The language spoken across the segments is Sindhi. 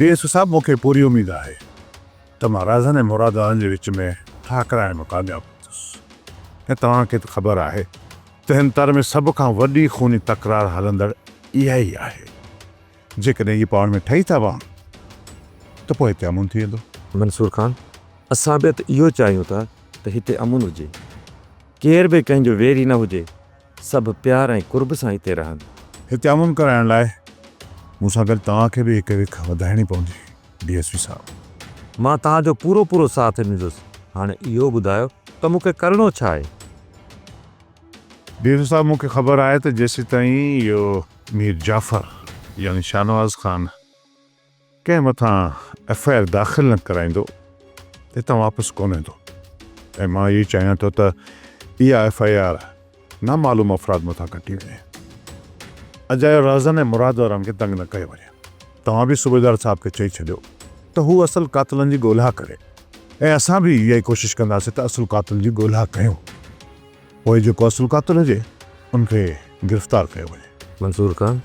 ڊي ايس پي صاحب مون کي پوري اميد آهي ته مان رازن ۽ مرادان جي وچ ۾ ٺاهه ڪرائڻ ۾ ڪامياب ٿيندس ۽ توهان کي ته خبر آهي ته هن تر ۾ سڀ کان وڏي خوني تڪرار هلندڙ اها ئي آهي. جيڪڏهن اهي پاڻ ۾ ٺهي ٿا پون ته پوء هتي امن ٿي ويندو. منصور خان، اسان به ته اهو چاهيون ٿا ته هتي امن هجي. ڪير به ڪنهن جو ويري نه هجي. سڀ پيار ۽ قرب سان هتي رهن. هتي امن ڪرائڻ لاء مون سان گڏ توهان کي به هڪ وک وڌائڻي پوندي ڊي ايس پي صاحب. مان توهان جو پورو پورو ساٿ ڏيندس. هاڻي اهو ٻڌايو ته مون کي ڪرڻو ڇا آهي؟ ڊي ايس پي صاحب مون کي خبر آهي ته جيسيتائين اهو مير جعفر يعني شاهنواز خان ڪنهن مٿان ايف I R داخل نه ڪرائيندو هتان واپس ڪونه ايندو ۽ مان اهو ئي چاهيان ٿو ته اها ايف I R نامعلوم افراد مٿان ڪٽي وڃي. اجايو رازن ۽ مراد وارن کي تنگ نه ڪيو وڃي. توهان به صوبيدار صاحب کي چئي ڇڏيو ته هو اصل قاتلن جي ڳولها ڪري ۽ اسان به اها ئي ڪوشش ڪنداسين ته اصل قاتل جي ڳولها ڪيون. پوء جيڪو اصل قاتل هجي ان کي گرفتار ڪيو وڃي. منصور خان،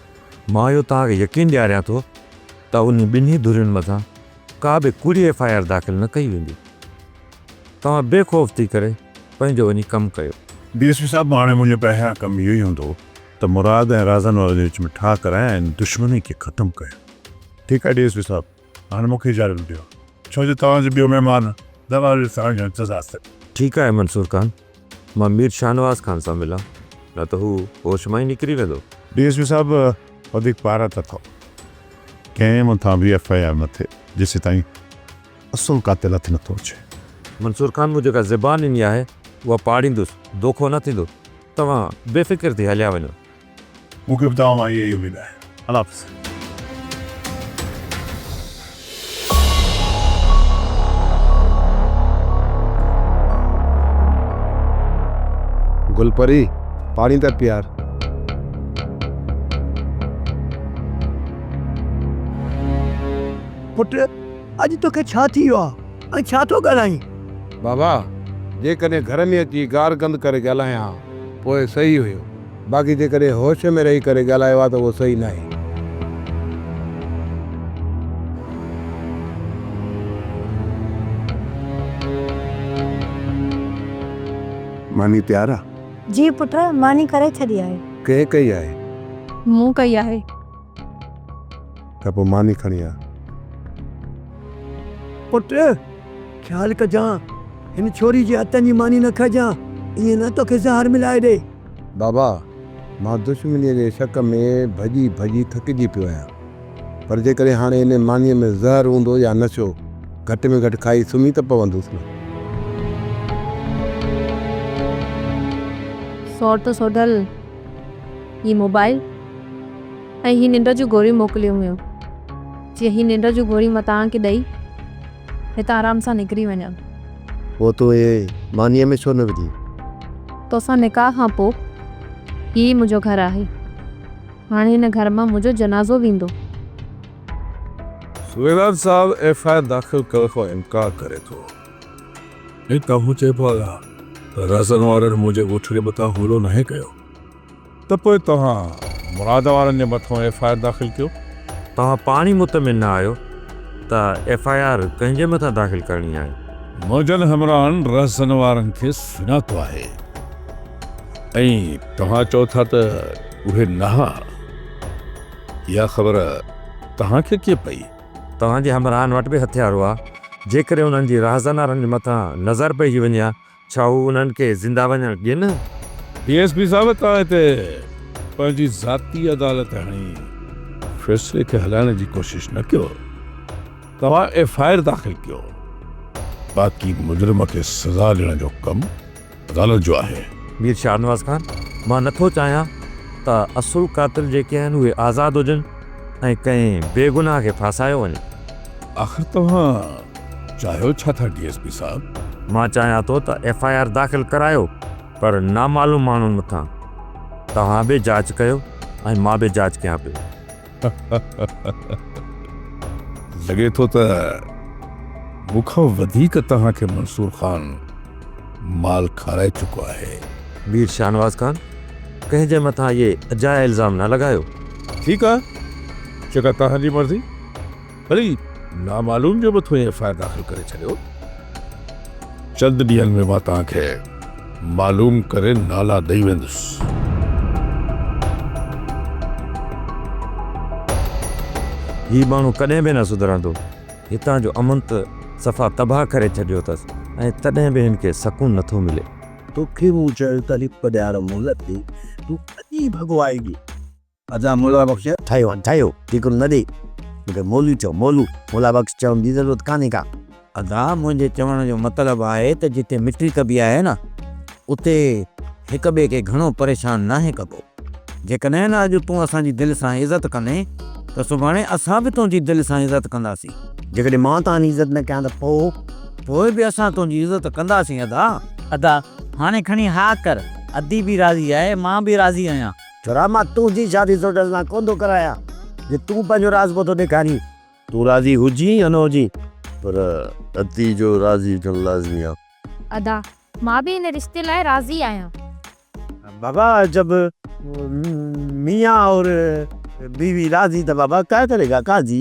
مان اهو توهان کي يقين ڏياريان ٿو ته انهي ٻنهي ڌرين مٿان ڪا به ڪوڙي ايف I R داخل نه ڪئي ويندي. توهان بي خوف ٿي ڪري پنهنجو وڃي ڪم ڪيو. ڊي ايس پي صاحب، هاڻي منهنجو پهريان ڪم اهو ئي هوندو ته مراد ۽ رازن وارن جي وچ ۾ ٺاهه ڪرايان ۽ دشمني کي ختم ڪيان. ٺيڪ آهي ڊي ايس پي صاحب، هاڻي مون کي اجازت ڏيو، ڇو جو توهان جو ٻيو مهمان دروازي سان جو انتظار ٿو. ٺيڪ آهي منصور خان، مان مير شاهنواز خان سان ملان، نه ته هو هوش مان ئي نڪري ويندو. ڊي ايس پي صاحب، وڌيڪ پارت اٿو، ڪنهن مٿان به ايف I R نه ٿئي، جيسيتائين اصل قاتل هٿ نٿو اچي. منصور خان، مون جيڪا زبان ڏني آهي، اها پاڙيندس، دوکو نه ٿيندو، توهان بي فڪر ٿي هليا وڃو. مون کي به توهان مان اها ئي اميد آهي. الله حافظ. گل پري، پاڻي ته پيار. پٽ، اڄ توکي ڇا ٿي ويو آ ۽ ڇا ٿو ڳالهائين؟ بابا، جيڪڏهن گهر ۾ اچي گارگند ڪري ڳالهايان ها، پوء صحيح هيو. باقي جيڪڏهن هوش ۾ رهي ڪري ڳالهايو آ ته اهو صحيح ناهي. ماني تيار آ؟ جي پٽ، ماني ڪري ڇڏي آهي. ڪنهن ڪئي آهي؟ مون ڪئي آهي. ته پوء ماني کڻي آ. پٽ، خيال ڪجان، هن ڇوري جي هٿن جي ماني نه کائجان، ائين نه توکي زهر ملائي ڏي. بابا، مان دشمنيء جي شڪ ۾ ڀڄي ڀڄي ٿڪجي پيو آهيان. پر جيڪڏهن هاڻي ان مانيء ۾ زهر هوندو يا نشو، گهٽ ۾ گهٽ کائي سمهي ته پوندس نه. سوٽ سوڍل، هي موبائل ۽ هي ننڊ جون گوريون موڪليون هيون. جيئن هي ننڊ جون گوريون مان توهان کي ڏئي هتان آرام سان نڪري وڃان. پوء تون اهي مانيء ۾ ڇو نه وجهين؟ توسان نڪاح کان پوء هي ئي منهنجو گهر آهي. هاڻي هن گهر مان منهنجو جنازو ويندو. صوبيدار صاحب ايف I R داخل ڪرڻ کان انڪار ڪري ٿو ۽ توهان چئبو آهي ته رهزن وارن منهنجي ڳوٺ جي مٿان حملو ناهي ڪيو. ته پوء توهان مراد وارن جي مٿان ايف I R داخل ڪيو. توهان پاڻ ئي مطمئن نه آهيو ته ايف I R ڪنهن جي مٿان داخل ڪرڻي آهي. منهنجن همراهن رهزن وارن کي سڃاتو آهي ۽ توهان چئو ٿا ته اهي نه ها. اها خبر توهان کي ڪيئن پئي؟ توهان جي همراهن وٽ به هٿيار هئا. جيڪڏهن انهن جي رهزن وارن جي مٿان نظر پئجي وڃي ها ڇا هو انهن کي زنده وڃڻ ڏين؟ ڊي ايس پي صاحب توهان هتي پنهنجي ذاتي عدالت هڻي فيصلي کي هلائڻ جي ڪوشش نه ڪيو، توهان ايف I R داخل ڪيو، باقي مجرم کي سزا ڏيڻ جو ڪم عدالت جو آهي. مير شاهنواز خان، مان نه ٿو چاهيان ته اصل قاتل جيڪي آهن اهي آزاد هجن ۽ ڪنهن بيگناهه کي ڦاسايو وڃي. آخر توهان چاهيو ڇا ٿا ڊي ايس پي صاحب؟ مان چاهيان ٿو ته ايف I R داخل ڪرايو پر نامعلوم ماڻهن مٿان. توهان به جاچ ڪيو ۽ مان به جاچ ڪيان پيو. لڳي ٿو ته مون کان وڌيڪ توهان کي منصور خان مال کارائي چڪو آهي. مير شاهنواز خان، ڪنهن جي مٿان اهي اجايا الزام نه لڳايو. ٺيڪ آهي، جيڪا توهان جي مرضي. ڀلي نامعلوم جي مٿو ايف I R داخل ڪري ڇڏيو. چند ڏينهن ۾ مان توهان کي معلوم ڪري نالا ڏئي ويندس. هي ماڻهو ڪڏهن به نه سڌرندو. هتان جو امن ته صفا تباهه ڪري ڇڏيو اٿس ۽ تڏهن به هن کي سڪون نٿو ملي. توکي مون چيو ته هڪ ڏهاڙو مهلت ڏي، تون اڄ ئي ڀڳو آئين. ادا مولا بخش. ٺهيو هاڻ ٺهيو، ٺيڪرو نه ڏي. مون کي مولوي چئو، مولو، مولا بخش چوڻ جي ضرورت ڪانهي ڪا. ادا منهنجي چوڻ جو مطلب آهي ته جتي مٽي ڪبي آهي نه اتي هڪ ٻئي کي گهڻو پريشان ناهي ڪبو. جيڪڏهن نه اڄ تون اسان جي دل سان عزت ڪندين ته سڀاڻي اسان به تنهنجي دل سان عزت ڪنداسين. جيڪڏهن مان توهان جي عزت نه ڪيان ته پوء؟ پوء به اسان تنهنجي عزت ڪنداسين ادا. ادا هاڻي کڻي ها ڪر، ادي به راضي آهي مان به راضي آهيان. ڇورا مان تنهنجي شادي سوڍل سان ڪونه ٿو ڪرايان جي تون پنهنجو راضپو ٿو ڏيکارين. تون راضي هجين يا نه هجين پر ادي جو راضي هجڻ لازمي آ. ادا مان به ان رشتي لاء راضي آهيان. بابا جب ميان اور بيوي راضي ته بابا ڪيا ڪري گا قاضي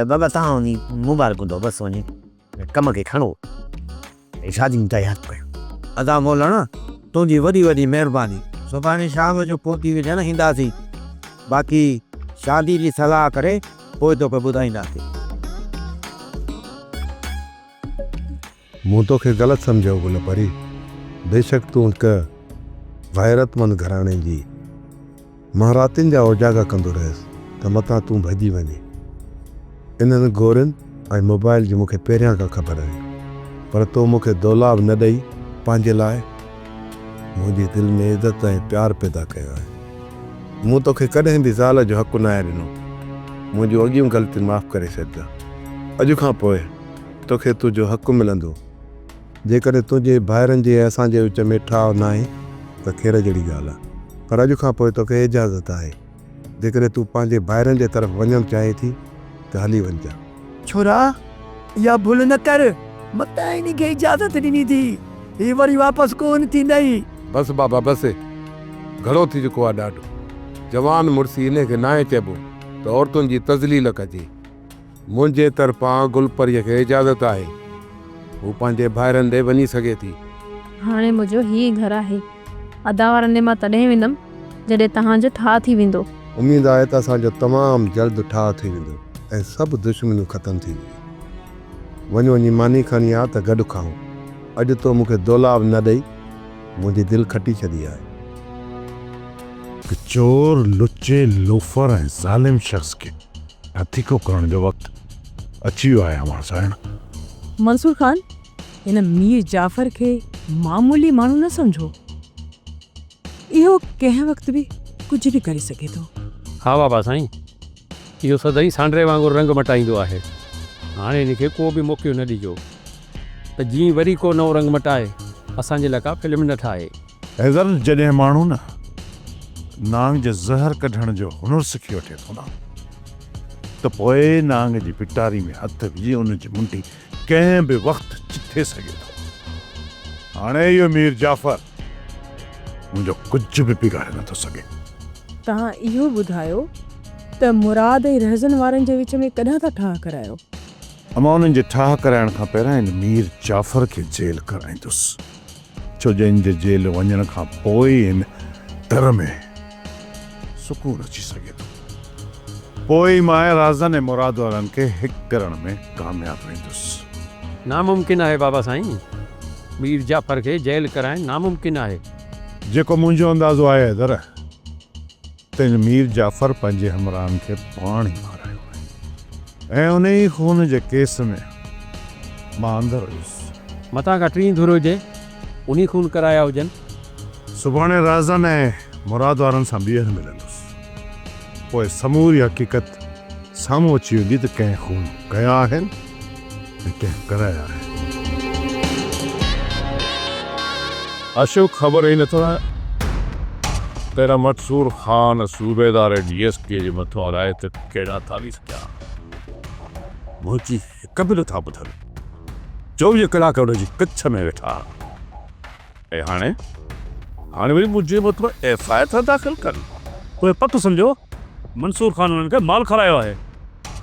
بابا توهان وڃي مبارڪون ڏو بس وڃي ڪم کي کڻو ۽ شادي جون تياريون ڪيو. ادا مولڻ تنهنجي وڏي وڏي مهرباني. سڀاڻي شام جو پوتي وجهڻ اينداسين. باقي شادي جي صلاح ڪري پوء توکي ٻڌائينداسين. مون توکي غلط سمجهيو گل پري. بيشڪ تون هڪ غيرتمند گهراڻي جي. مان راتين جا اوجاڳا ڪندو رهيس ته متان تون ڀڄي وڃين. انهن گورين ۽ موبائل جي مون کي پهريان کان خبر هئي. پر تو مون کي دولاب نه ڏئي پنهنجي لاء منهنجي دل ۾ عزت ۽ پيار پيدا ڪيو آهي. مون توکي ڪڏهن به زال جو حق ناهي ڏنو. منهنجون اڳيون غلطيون معاف ڪري ڇڏجان. اڄ کان پوء توکي تنهنجو حق ملندو. جيڪڏهن تنهنجي ڀائرن جي ۽ اسان جي وچ ۾ ٺاهه ناهي ته خير جهڙي ڳالهه آهي. پر اڄ کان پوء توکي اجازت آهي. جيڪڏهن تون پنهنجي ڀائرن جي طرف وڃڻ چاهين ٿي ته هلي وڃجان. ڇورا! اها ڀل نه ڪر. متان انهي کي اجازت ڏني ٿي، هي وري واپس ڪونه ٿيندئي. بس بابا بس. گهڻو ٿي چڪو آهي ڏاڍو. جوان مڙسي انهي کي ناهي چئبو ته عورتن جي تذليل ڪجي. منهنجي طرفان گل پريء کي اجازت آهي، هو پنهنجي ڀائرن ڏي وڃي سگهي ٿي. هاڻي منهنجو هي گهر آهي. ادا وارن ڏي مان تڏهن ويندم، جڏهن توهان جو ٺاهه ٿي ويندو. اميد آهي ته اسان جو تمام جلد ٺاهه ٿي ويندو ۽ سڀ دشمنيون ختم ٿي وينديون. وڃ وڃي ماني کڻي آ ته گڏ کائون. اڄ تو مون کي دولاب نه ڏئي منهنجي دل کٽي ڇڏي آهي. هڪ چور، لچي، لوفر ۽ ظالم شخص کي هٿيڪو ڪرڻ جو وقت اچي ويو آهي اوهان سائڻ. منصور خان، هن مير جعفر کي معمولي ماڻهو نه سمجهو. اهو ڪنهن وقت به ڪجهه به ڪري سگهي ٿو. ها بابا سائين، اهو سدائين سانڊري وانگر رنگ مٽائيندو آهي. هاڻي هن کي ڪو به موقعو نه ڏجو ته جيئن وري ڪو نئون رنگ مٽائي اسان جي لاء ڪا فلم نه ٺاهي. حيدر جڏهن ماڻهو نه نانگ جي زهر ڪڍڻ جو هنر سکي وٺي ٿو نه ته پوء نانگ جي پٽاري ۾ هٿ وجهي ان جي منڍي ڪنهن به وقت چٿي سگهي ٿو. هاڻي اهو مير جعفر منهنجو ڪجهه به بگاڙي نٿو سگهي. توهان اهو ٻڌايو ته مراد ۽ رهزن وارن جي وچ ۾ ڪڏهن ٿا ٺاهه ڪرايو؟ امان انهن جي ٺاهه ڪرائڻ کان پهريان هن مير جعفر کي جيل ڪرائيندس. ڇو جو هن جي جيل وڃڻ کان پوء ئي هن در ۾ سڪون اچي سگهي ٿو. پوء ئي مان رازن ۽ مراد وارن کي هڪ ڪرڻ ۾ ڪامياب ويندس. ناممڪن آهي بابا سائين. مير جعفر کي جيل ڪرائڻ ناممڪن آهي. جيڪو منهنجو اندازو آهي حيدر ته هن مير جعفر پنهنجي همراهن کي پاڻ ئي مارايو آهي ۽ انهي خون جي ڪيس ۾ مان اندر هيس. متان ڪا ٽين ڌر هجي، انهي خون ڪرايا هجن. سڀاڻي رازن ۽ مراد وارن سان ٻيهر ملندس. پوء سموري حقيقت سامهون اچي ويندي ته ڪنهن خون ڪيا آهن ۽ ڪنهن ڪرايا آهن. اشوڪ خبر ئي نٿو تيرا منصور خان صوبيدار ڊي ايس پي جي مٿو هلائي ته ڪهڙا ٿا ڏي سگهيا. منهنجي هڪ به نٿا ٻڌن. چوويهه ڪلاڪ ان جي ڪڇ ۾ ويٺا ۽ هاڻي هاڻي وري منهنجي مٿان ايف I R ٿا داخل ڪن. پوء پڪ سمجهو منصور خان انهن کي مال کارايو آهي.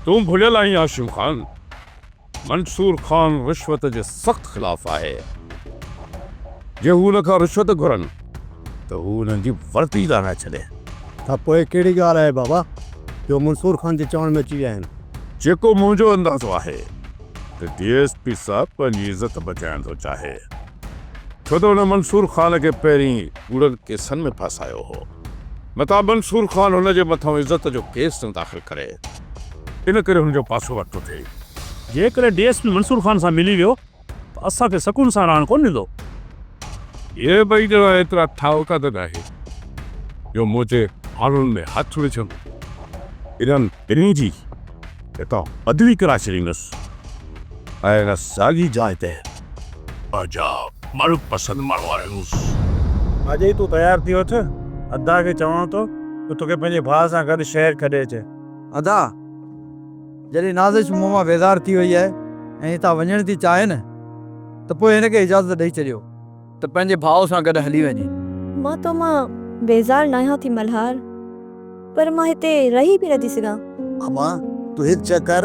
تون ڀليل آهين هاشم خان. منصور خان رشوت جي سخت خلاف آهي. جي هو هن کان رشوت گهرن ته هو انهن جي وردي لاهرائي ڇڏي. ته پوء ڪهڙي ڳالهه آهي بابا جو منصور خان جي چوڻ ۾ اچي ويا آهن. جيڪو منهنجو اندازو آهي ته ڊي ايس پي صاحب پنهنجي عزت بچائڻ ٿو چاهي. ڇو ته هن منصور خان کي پهرين ڪوڙن ڪيسن ۾ ڦاسايو هو. متان منصور خان هن جي مٿان عزت جو ڪيس نه داخل ڪري، ان ڪري هن جو پاسو ورتو ٿئي. جيڪڏهن D S P Mansoor Khan سان ملي ويو ته اسان کي سڪون سان رهڻ ڪونه ڏيندو. اهي ٻئي ڄڻا ايترا ٺاهوڪا ته ناهن جو منهنجي آنن ۾ هٿ وجهن. انهن ٻنهي جي هتان بدلي ڪرائي ڇڏيندس ۽ ان ساڳي جاء تي پنهنجا من پسند ماڻهو آڻيندس. اڄ ئي تون تيار ٿي اٿ، ادا کي چوان ٿو ته توکي پنهنجي ڀاء سان گڏ شهر ڇڏي اچي. ادا، جڏهن نازش مون مان بيزار ٿي وئي آهي ۽ هتان وڃڻ ٿي چاهي نه ته پوء هن کي اجازت ڏئي ڇڏيو ته پنهنجي ڀاء سان گڏ هلي وڃي. مان تو مان بيزار ناهيان ٿي ملهار، پر مان هتي رهي به نٿي سگهان. امان، تون هڪ چڪر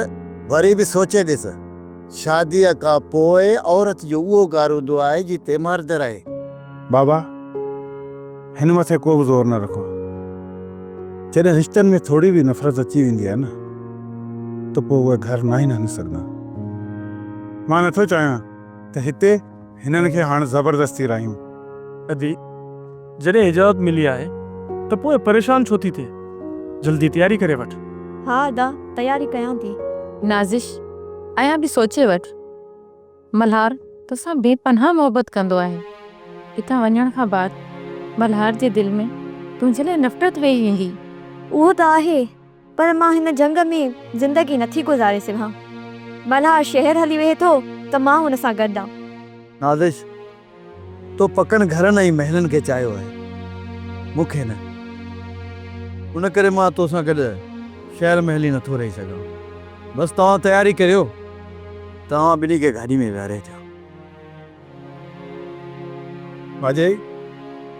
وري به سوچي ڏس. شاديء کان پوء عورت جو اهو گهر هوندو آهي جتي مرد رهي. بابا، هن مٿي ڪو به زور نه رکو. جڏهن رشتن ۾ ٿوري به نفرت اچي ويندي آهي نه ته پوء اهي گهر ناهن هلي سگهندا. مان نٿو چاهيان ته هتي هنن کي هاڻ زبردستي راهيون. ادي، جڏهن اجازت ملي آهي ته پوء پريشان ڇو ٿي ٿئين؟ جلدي تياري ڪري وٺ. ها ادا، تياري ڪيان ٿي. نازش، اڃا به سوچي وٺ. ملهار توسان بي پناهه محبت ڪندو آهي. هتان وڃڻ کان بعد ملهار جي دل ۾ تنهنجي لاء نفرت ويهي ويندي. اهو ته آهي، پر مان هن جهنگ ۾ زندگي نٿي گذاري سگهان. ملهار شهر هلي ويهي ٿو ته مان هن سان گڏ آن. نازش، تو پڪن گهرن ۽ محلن کي چاهيو آهي، مون کي نه. ان ڪري مان تو سان گڏ شهر ۾ هلي نٿو رهي سگهان. بس توهان تياري ڪريو ته اوهان ٻنهي کي گاڏي ۾ ويهاري اچان. ڀاڄائي،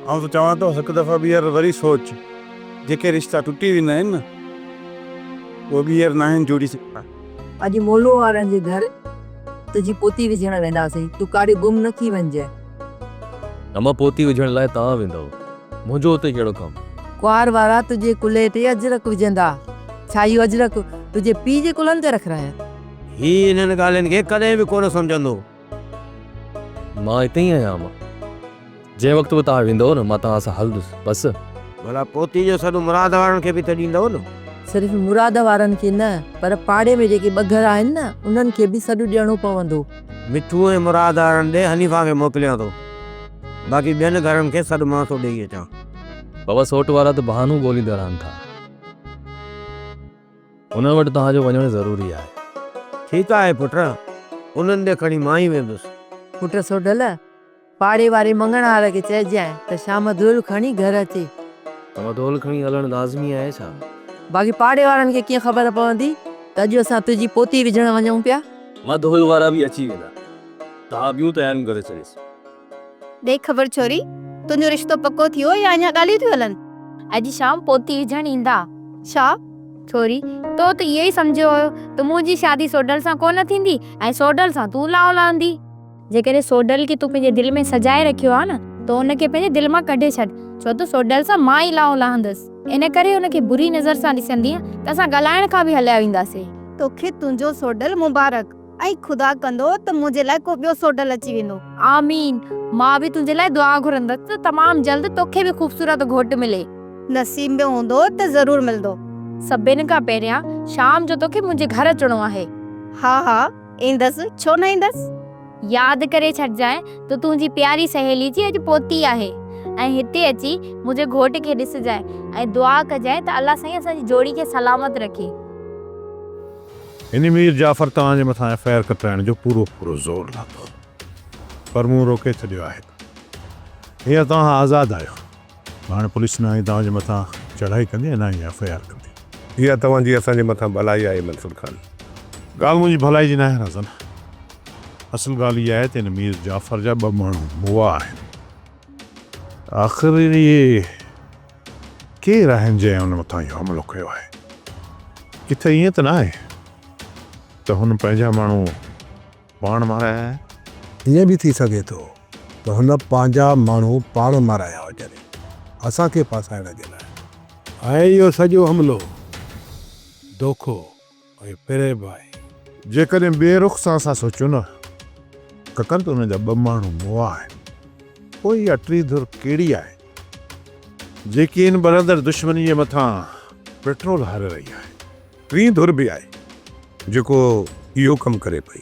آئون ته چوان ٿو هڪ دفعو ٻيهر وري سوچ. جيڪي رشتا ٽٽي ويندا آهن نه، اهي ٻيهر ناهن جڙي سگهندا. اڄ مولو وارن جي گهر تنهنجي پوتي وجهڻ وينداسين، تون ڪاڏي گم نه ٿي وڃجانء. امان پوتي وجهڻ لاء توهان ويندؤ، منهنجو اتي ڪهڙو ڪم؟ ڪنوار وارا تنهنجي ڪلهي تي اجرڪ وجهندا، ڇا اهو اجرڪ تنهنجي پيء جي ڪلهن تي رکرايان؟ هي انهن ڳالهين کي ڪڏهن به ڪونه سمجهندو. مان اتي ئي آهيان امان. جنهن وقت به توهان ويندؤ نه مان توهان سان هلندس بس. ڀلا پوتي جو سڏ مراد وارن کي به ته ڏيندؤ نه؟ صرف مراد وارن کي نه پر پاڙي ۾ جيڪي ٻگهڙ آهن نه انهن کي به سڏ ڏيڻو پوندو. مٺو ۽ مراد وارن ڏي حنيفا کي موڪليان ٿو. باقي ٻين گهرن کي سڏ مان ٿو ڏيئي اچان. بابا سوٽ وارا ته بهانو ڳوليندا رهن ٿا. انهن وٽ توهان جو وڃڻ ضروري آهي. ٺيڪ آهي پٽ، انهن ڏي کڻي مان ئي ويندس. پٽ سوڍل، پاڙي واري مڱڻهار کي چئجانء ته شام دهل کڻي گهر اچي. اما دهل کڻي هلڻ لازمي آهي ڇا؟ باقي پاڙي وارن کي ڪيئن خبر پوندي ته اڄ اسان تنهنجي پوتي وجهڻ وڃون پيا. اما دهل وارا به اچي ويندا. توهان ٻيون تياريون ڪري ڇڏيس. ڏي خبر ڇوري، تنهنجو رشتو پڪو ٿيو يا اڃا ڳالهيون ٿيون هلن؟ اڄ شام پوتي وجهڻ ايندا. ڇا؟ ڇوري، تو ته اهو ئي سمجهيو هيو ته منهنجي شادي سوڍل سان ڪونه ٿيندي ۽ سوڍل سان تون لاهو لهندي. جيڪڏهن سوڍل کي تون پنهنجي دل ۾ سجائي رکيو آهي نه ته ان کي پنهنجي دل مان ڪڍي ڇڏ، ڇو ته سوڍل سان مان ئي لاهو لهندس. ان ڪري ان کي بري نظر سان ڏسندينء ته اسان ڳالهائڻ کان به هليا وينداسين. توکي تنهنجو سوڍل مبارڪ. ۽ خدا ڪندو ته منهنجي لاء ڪو ٻيو سوڍل اچي ويندو. آمين. مان به تنهنجي لاء دعا گهرندس ته تمام جلد توکي به خوبصورت گهوٽ ملي. نصيب ۾ هوندو ته ضرور ملندو. سڀن کان پهريان شام جو توکي منهنجي گهر اچڻو آهي. ها ها ايندس، ڇو نه ايندس. ياد ڪري ڇڏجانء ته تنهنجي پياري سهيلي جي اڄ پوتي آهي ۽ هتي اچي منهنجي گهوٽ کي ڏسجانء ۽ دعا ڪجانء ته الله سائين اسان جي جوڙي کي سلامت رکي. هن مير جعفر توهان جي مٿان ايف I R ڪٽرائڻ جو پورو پورو زور لاٿو پر مون روڪي ڇڏيو آهي. هينئر توهان آزاد آهيو. هاڻي پوليس نه ئي توهان جي مٿان چڙهائي ڪندي ۽ نه ئي ايف I R ڪندي. اها توهان جي اسان جي مٿان ڀلائي آهي منصور خان. ڳالهه منهنجي ڀلائي جي ناهي رازن. اصل ڳالهه اها آهي ته هن مير جعفر جا ٻه ماڻهو مئا آهن. آخر اهي ڪير آهن جنهن هن مٿان اهو حملو ڪيو آهي؟ ڪٿي ائين ته ناهي. ته هن پنهنجا ماڻهو پاڻ مارايا آهن؟ ائين به ٿي سگهي ٿو ته هن پنهنجا ماڻهو پاڻ مارايا هجن اسان کي ڦاسائڻ جي لاء. ۽ اهو سڄو حملو دوکو ۽ فريب آهي. جيڪڏهن ٻئي رخ سان اسان سوچيون نه ڪڪن ته انهن جا ٻه ماڻهو مئا آهن. پوء اها ٽين ڌر ڪهڙي آهي جيڪي ان ٻرندڙ دشمني جي مٿان پيٽرول هاري رهي آهي؟ ٽين ڌر به آهي جيڪو اهو ڪم ڪري پئي.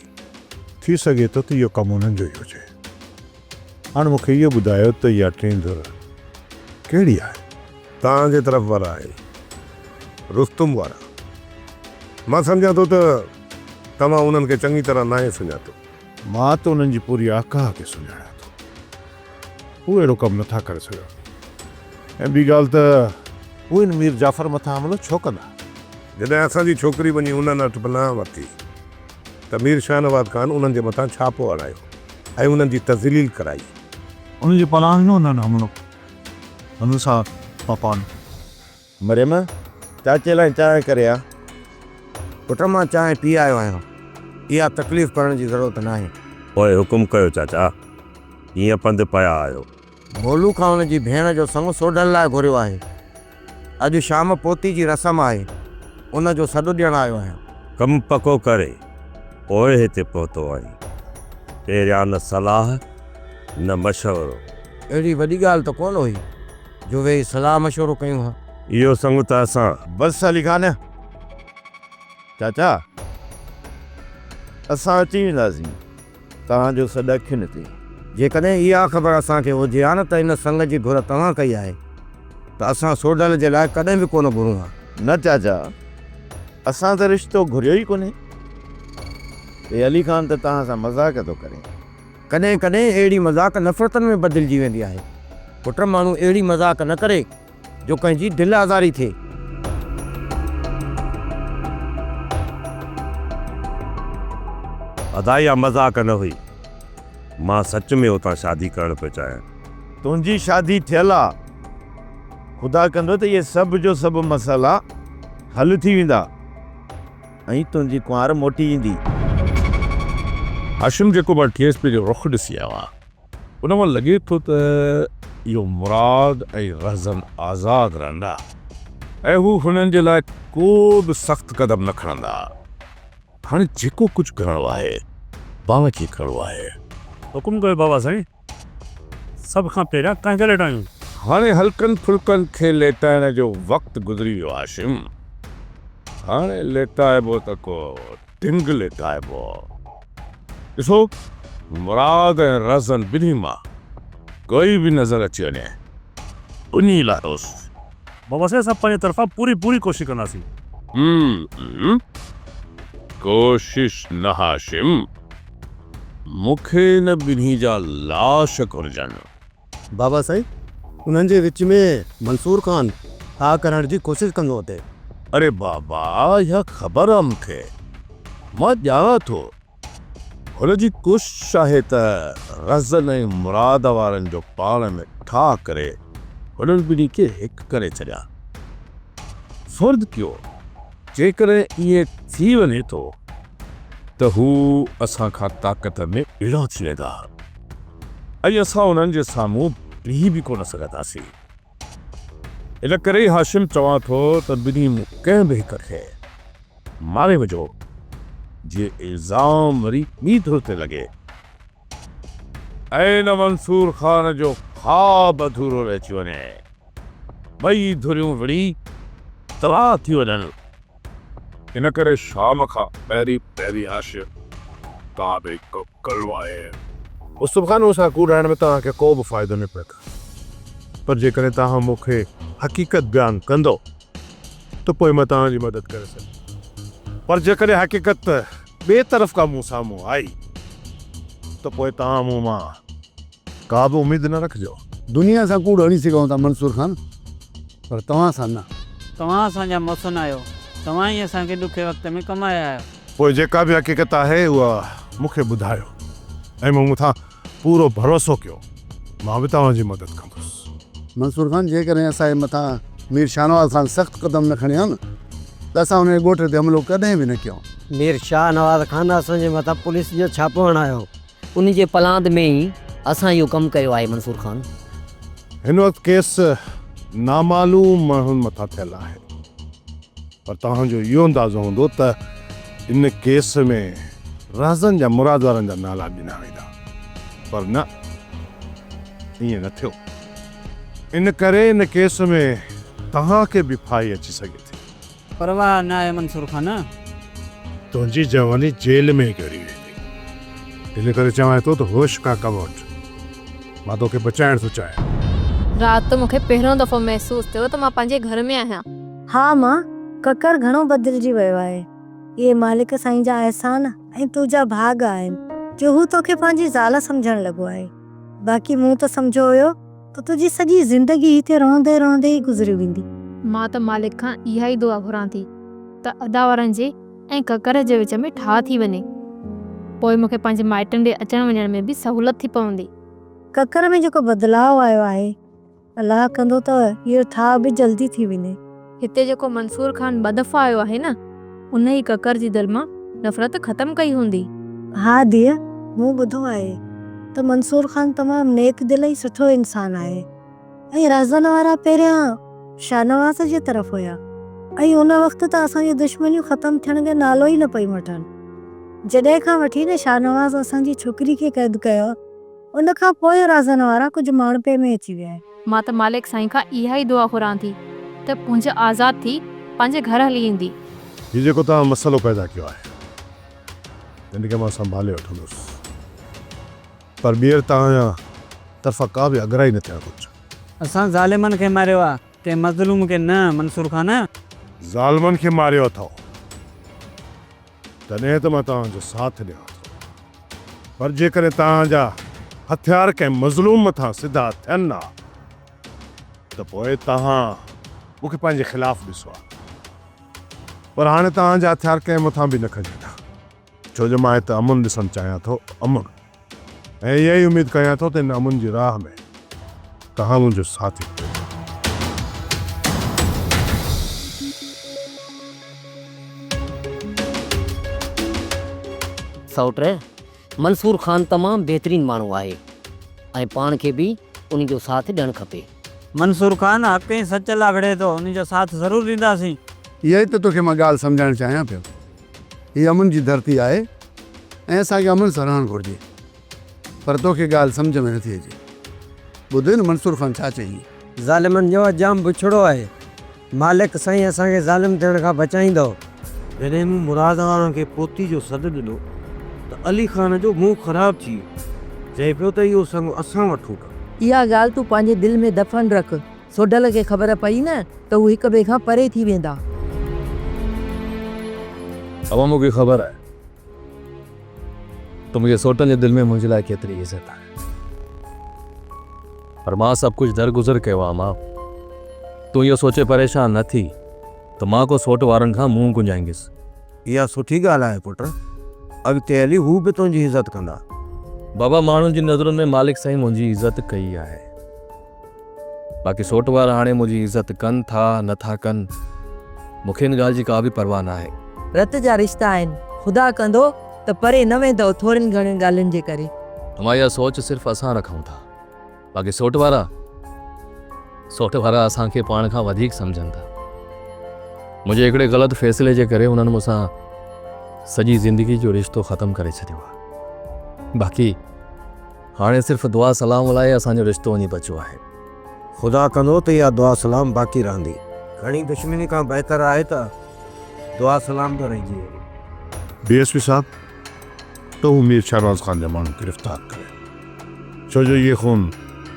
ٿي سگهي ٿو ته اهو ڪم انهن جو ئي هجي. هاڻ مون کي اهو ٻڌايو ته اها ٽين ڌر ڪهڙي آهي؟ توهان جي طرف وارا آهن، رستم وارا. مان سمجهان ٿو ته توهان انهن کي چڱي طرح ناهي سڃاتو. مان ته انهن جي پوري آڪاهه کي سڃاڻان ٿو. هو اهڙو ڪم نٿا ڪري سگهن. ۽ ٻي ڳالهه ته هو ان مير جعفر مٿان حملو ڇو ڪندا؟ جڏهن اسان جي ڇوڪري وڃي انهن وٽ پناهه ورتي ته مير شاهنواز خان انهن جي مٿان ڇاپو هڻايو ۽ انهن جي تذليل ڪرائي. انهن جي پناهه ڏنو انهن حملو هنن سان پاپان. مريم، چاچي لاء چانهه ڪري آ. پٽ مان چانهه پي آيو آهيان، اها تڪليف ڪرڻ جي ضرورت ناهي. پوء حڪم ڪيو چاچا، ڪيئن پنڌ پيا آهيو؟ ڀولو کان هن جي ڀيڻ جو سڱ سوڍل لاء گهريو آهي. اڄ شام پوتي جي رسم آهي، ان جو سڏ ڏيڻ آيو آهيان. ڪم پڪو ڪري پوء هتي پهتو آهين. پهريان نه صلاح نه مشورو. اهڙي وڏي ڳالهه ته ڪونه هئي جو ويهي صلاح مشورو ڪيون ها. اهو سڱ ته اسان. بس علي خان چاچا اسان اچي وينداسين. توهان جو سڏ اکين تي. جيڪڏهن اها خبر اسان کي هجي ها نه ته ان سڱ جي گهر توهان ڪئي آهي ته اسان سوڍل جي لاء ڪڏهن به ڪونه گهرون ها. نه چاچا، اسان ته رشتو گهريو ئي ڪونهي. هي علي خان ته توهان سان مذاق ٿو ڪري. ڪڏهن ڪڏهن اهڙي مذاق نفرتن ۾ بدلجي ويندي آهي. پٽ ماڻهو اهڙي مذاق نه ڪري جو ڪنهن جي دل آزاري ٿئي. ادا اها مذاق نه هئي. مان سچ ۾ اتان شادي ڪرڻ پيو چاهيان. تنهنجي شادي ٿيل آ. خدا ڪندو ته اهي سڀ جو سڀ مسئلا حل ٿي ويندا ۽ تنهنجي ڪنوار موٽي ايندي. هاشم جيڪو مان ٽي ايس پي جو رخ ڏسي آيو آهيان. ان مان لڳي ٿو ته اهو مراد ۽ رهزن آزاد رهندا ۽ هو هنن جي لاء ڪو به سخت قدم نه کڻندا. هاڻي جيڪو ڪجهه ڪرڻو آهي، پاڻ کي ڪرڻو آهي. حڪم ڪيو بابا سائين، سڀ کان پهريان ڪنهن کي ليٽايون؟ هاڻي هلڪن ڦلڪن کي ليٽائڻ جو وقت گذري ويو هاشم، هاڻي ليٽائبو ته ڪو ڍنگ ليٽائبو. ڏسو مراد ۽ رهزن ٻنهي مان ڪوئي به نظر اچي وڃي انهي لاهيوس. بابا سائين اسان پنهنجي طرفان پوري پوري ڪوشش ڪنداسين. هم ڪوشش نه هاشم مون کي ان ٻنهي جا لاش گهرجن. بابا سائين انهن جي وچ ۾ منصور خان ٺاهه ڪرڻ جي ڪوشش ڪندو اٿئي. اري بابا اها خبر آ مون کي. مان ڄاڻان ٿو. هن جي ڪوشش آهي ته رهزن ۽ مراد وارن جو پاڻ ۾ ٺاهه ڪري هنن ٻنهي کي هڪ ڪري ڇڏيان. فرض ڪيو جيڪڏهن ائين ٿي وڃي ٿو ته هو اسان کان طاقت ۾ ٻيڻا ٿي ويندا ۽ اسان انهن جي سامهون بيهي به ڪونه سگهنداسين. ان ڪري ئي هاشم چوان ٿو ته ٻنهي مان ڪنهن به هڪ کي ماري وجهو، جيئن الزام وري ٻي ڌر تي لڳي ۽ ان منصور خان جو خواب اڌورو رهجي وڃي. ٻئي ڌريون وڙهي تباهه ٿي وڃن. ان ڪري شام کان پهرين پهرين هاشم توهان به هڪ ڪلو آهي. مصطفيٰ خان مون سان ڪوڙ هڻڻ ۾ توهان کي ڪو به فائدو نه پوندو پر جيڪڏهن توهان مون کي حقيقت بيان ڪندو ته پوء مان توهان جي مدد ڪري سگهندس پر جيڪڏهن حقيقت ٻئي طرف کان مون سامهون آئي ته پوء توهان مون مان ڪا به اميد نه رکجو. دنيا سان ڪوڙ هڻي سگهون ٿا منصور خان پر توهان سان نه. توهان اسان جا محسن آهيو. توهان ئي اسان کي ڏکي وقت ۾ ڪم آيا آهيو. پوء جيڪا به حقيقت آهي اها مون کي ٻڌايو ۽ مون مٿان پورو ڀروسو ڪيو مان به توهان جي مدد ڪندس. منصور خان جيڪڏهن اسان جي مٿان مير شاهنواز خان سخت قدم نه کڻي ها نه ته اسان ان جي ڳوٺ تي حملو ڪڏهن به نه ڪيون. مير شاهنواز خان اسان جي مٿان پوليس جو ڇاپو هڻايو. ان جي پلاند ۾ ئي اسان اهو ڪم ڪيو آهي منصور خان. هن وقت ڪيس نامعلوم ماڻهن مٿان ٿيل آهي پر توهان جو اهو اندازو هوندو ته ان ڪيس ۾ رهزن جا مراد وارن جا نالا ڏنا ويندا پر نه ائين نه ٿيو ان ڪري ان ڪيس ۾ توهان کي به ڦاهي اچي سگهي ٿي. پرواهه ناهي منصور خان. تنهنجي جواني جيل ۾ ئي گهري ويندي. ان ڪري چوانء ٿو ته هوش کان ڪم وٺ. مان توکي بچائڻ ٿو چاهيان. رات ته مون کي پهريون دفعو محسوس ٿيو ته مان پنهنجي گهر ۾ آهيان. ها مان، ڪڪر گهڻو بدلجي ويو آهي. اهي مالڪ سائين جا احسان ۽ تنهنجا ڀاڳ آهن جو هو توکي پنهنجي زال سمجهڻ لڳو آهي. باقي مون ته سمجهيو هيو ته تنهنجي سڄي زندگي هتي روئندي روئندي ئي گذري ويندي. مان ته مالڪ کان اها ئي دعا گهران ٿي ته ادا وارن جي ۽ ڪڪر جي وچ ۾ ٺاهه ٿي وڃي. پوء مون کي پنهنجي مائٽن ڏي اچڻ وڃڻ ۾ به سهولت ٿي پوندي. ڪڪر ۾ جيڪو بدلاء آيو آهي، الله ڪندو ته اهو ٺاهه به جلدي ٿي وڃي. هتي جيڪو منصور خان ٻه دفعا آيو آهي نه، ان ئي ڪڪر جي دل مان نفرت ختم ڪئي هوندي. ها ڌيء، مون ٻڌو آهي ته منصور خان تمام نيڪ دل ۽ سٺو انسان آهي ۽ رهزن وارا پهريان شاهنواز جي طرف هيا ۽ ان وقت ته اسان جون دشمنيون ختم ٿيڻ جو نالو ئي نه پئي وٺن. جڏهن کان وٺي نه شاهنواز اسان جي ڇوڪري کي قيد ڪيو ان کان پوء رازن وارا ڪجهه ماڻهپي ۾ اچي ويا آهن. مان ته مالڪ سائين کان اها ئي دعا گهران ٿي ته پونجه آزاد ٿي پنهنجي گهر هلي ايندي. هي جيڪو توهان مسئلو پيدا ڪيو آهي ان کي مان سنڀالي وٺندس پر ٻيهر توهان جا طرفان ڪا به اڳرائي نه ٿيڻ گهرجي. اسان ظالمن کي ماريو آ ڪنهن مظلوم کي نه منصور خان. ظالمن کي ماريو اٿئو تڏهن ته مان توهان جو ساٿ ڏيان ٿو. پر جيڪڏهن توهان جا هٿيار ڪنهن مظلوم مٿان سڌا ٿين ها ته پوء توهان مون کي پنهنجي خلاف ڏسو ها. پر هاڻي توهان جا هٿيار ڪنهن مٿان به نه کڄندا، ڇو جو مان هت امن ڏسڻ چاهيان ٿو، امن! ۽ اها ئي اميد ڪيان ٿو ته ان امن جي راهه ۾ توهان منهنجو ساٿي ٿيندؤ. سئوٽ، منصور خان تمام بهترين ماڻهو آهي ۽ پاڻ کي به ان جو ساٿ ڏيڻ کپي. منصور خان حق ۽ سچ لاء وڙهي ٿو، ان جو ساٿ ضرور ڏينداسين. اها ئي ته توکي مان ڳالهه سمجهائڻ چاهيان پيو. هي امن جي ڌرتي آهي ۽ اسان کي امن سان رهڻ گهرجي. پر توکي ڳالهه سمجهه ۾ نٿي اچي. ٻڌ نه منصور خان ڇا چيائين. ظالمن جو انجام بڇڙو آهي. مالڪ سائين اسان کي ظالم ٿيڻ کان بچائيندو. جڏهن مون مراد وارن کي پوتي جو سڏ ڏنو ته علي خان جو منهن خراب ٿي ويو. چئي پيو ته اهو سڱ اسان وٺون ٿا. اها ڳالهه تون پنهنجي دل ۾ دفن رک. سوڍل کي خبر پئي نه ته هو هڪ ٻئي کان پري ٿي ويندا. اوهان مون کي خبر آهي ته منهنجي سوٽن جي دل ۾ منهنجي لاء ڪيتري عزت آهي. پر مان سڀ ڪجهه درگذر ڪيو آهي امان. تون اهو سوچي پريشان نه ٿي ته مان ڪو سوٽ وارن کان منهن گهنجائيندس. اها سٺي ڳالهه آهي پٽ. اڳتي هلي هو به تنهنجي عزت ڪندا. بابا ماڻهن جي نظرن ۾ مالڪ سائين منهنجي عزت ڪئي آهي. باقي سوٽ وارا هاڻي منهنجي عزت ڪن ٿا نه ٿا ڪن، مون کي ان ڳالهه جي ڪا به پرواهه ناهي. رت جا رشتا آهن، خدا ڪندو ته پري نه ويندؤ ٿورين گهڻين ڳالهين جي ڪري. اوهان اها سوچ صرف اسان رکون ٿا، باقي سوٽ وارا، سوٽ وارا اسان کي پاڻ کان وڌيڪ سمجهن ٿا. منهنجي هڪڙي غلط فيصلي جي ڪري انهن مون سان سڄي زندگي جو رشتو ختم ڪري ڇڏيو آهي. باقي. هاڻي صرف دعا سلام لاء اسان جو رشتو وڃي بچيو آهي. خدا ڪندو ته اها دعا سلام باقي رهندي. گهڻي دشمني کان بهتر آهي ته دعا سلام به رهجي وڃي. ڊي ايس پي صاحب ته هو مير شاهنواز خان جا ماڻهو گرفتار ڪري ڇو جو اهي خون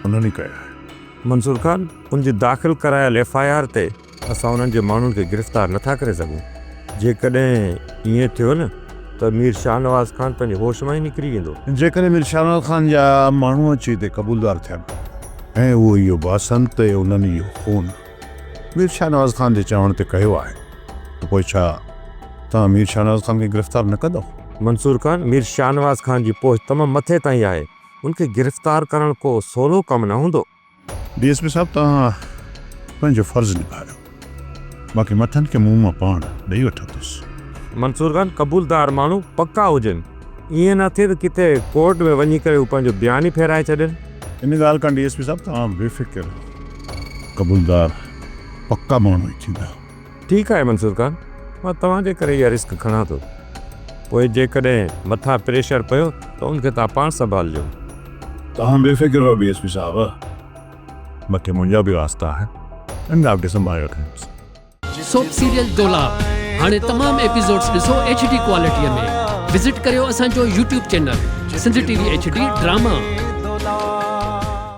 انهن ئي ڪيا آهن. منصور خان، ان جي داخل ڪرايل ايف I R تي اسان انهن جي ماڻهن کي گرفتار نٿا ڪري سگهون. جيڪڏهن ائين ٿيو نه ته مير شاهنواز خان پنهنجي هوش مان ئي نڪري ويندو. جيڪڏهن مير شاهنواز خان جا ماڻهو اچي هتي قبولدار ٿين ۽ اهو اهو باسن ته انهن اهو خون مير شاهنواز خان جي چوڻ تي ڪيو آهي ته پوء ڇا توهان مير شاهنواز خان کي گرفتار نه ڪندؤ؟ منصور خان، مير شاهنواز خان جي پهچ تمام مٿي تائين آهي. ان کي گرفتار ڪرڻ ڪو سولو ڪم نه هوندو. ڊي ايس پي صاحب توهان پنهنجو فرض نڀايو باقي مٿن کي منهن مان پاڻ ڏئي وٺندس. منصور خان قبولدار ماڻهو پڪا هجن. ائين نه ٿئي ته ڪٿي ڪورٽ ۾ وڃي ڪري هو پنهنجو بيان ئي ڦيرائي ڇڏين. ان ڳالهه کان ڊي ايس پي صاحب توهان بي فڪر رهو. قبولدار پڪا ماڻهو ئي ٿيندا. ٺيڪ آهي منصور خان، مان توهان جي ڪري اها رسڪ کڻان ٿو. پوء جيڪڏهن مٿان پريشر پيو ته ان کي توهان پاڻ سنڀالجو. توهان بي فڪر رهو ڊي ايس پي صاحب، مٿي منهنجا به واسطا آهن، ان ڳالهه کي سنڀالي رکندس. سوپ سيريل دولاب هاڻي تمام ايپيسوڊز ڏسو ايڇ ڊي ڪوالٽي ۾ وزٽ ڪريو اسان جو YouTube channel Sindh T V H D drama.